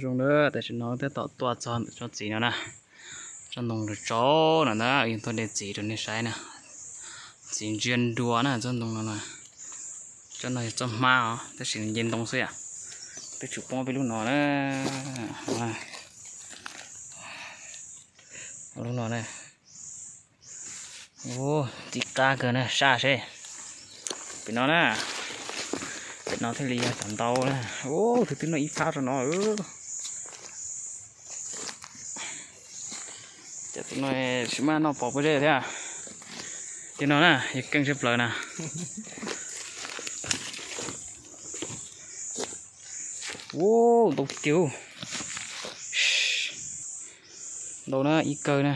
Zoo na, tam sim no tab tom tuaj txog ntawm tsob txiv no na. Tsob ntoo rau tso no na, yog tuaj de txiv rau nej saib na. Txiv ntsia nrua na tsob ntoo no na. Tsob no yog tsob hmab os, tab sis nce ntoo xwb yom. Twb tsis poob peb lub no na. Lub no na. Ub, txiv qab kawg na, saj seb. Pem no na, pem no thiaj li yog cov ntau na. Ub, tus twb noj ib phab rau no. Cov tus no tsis maj noj pom pob zeb thiab. Tej no na yog keej siab plaws na. Ub, ntau tiag. Ntau na, ib kawg na.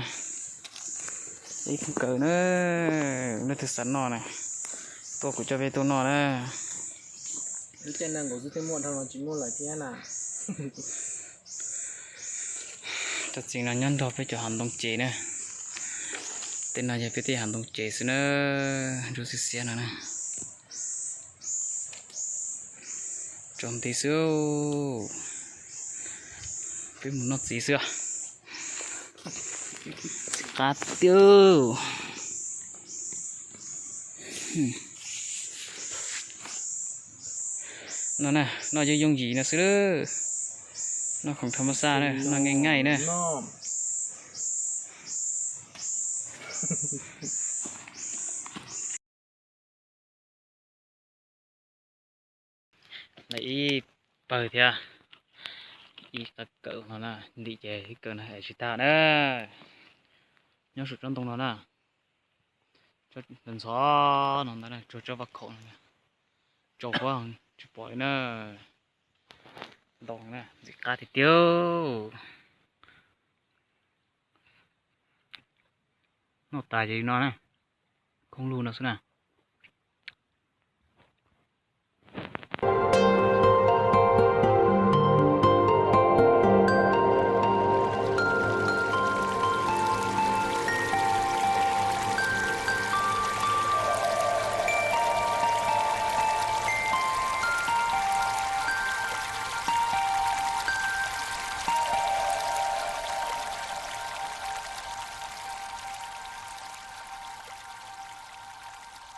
Ib kawg na. Leej twg xav noj na, tuaj kuv coj peb tuaj noj na. Cov txiv no nyob nrog peb cov hav ntoo ces na. Tej no yog peb tej hav ntoo ces xwb na. Ntsuab xiab xiab no na. Tsaus nti xwb. Peb mus noj txiv xwb. Txiv qab tiag. No na, noj yooj yooj yim no xwb. Noj khoom thas mas xaj na, noj nqaij nqaij na. Ib pawg thiab, ib qab kawm no na, ntim ces ib kawm no es tsis tag na. Nyob saum tsob ntoo no na, ntxhov no ntag, tsuag tsob vaj khaum no, tsau huab tsis pom li na. Ntau na, ntxim qab tiag tiag. Noj tas ces li no na, khoob lug no xwb na.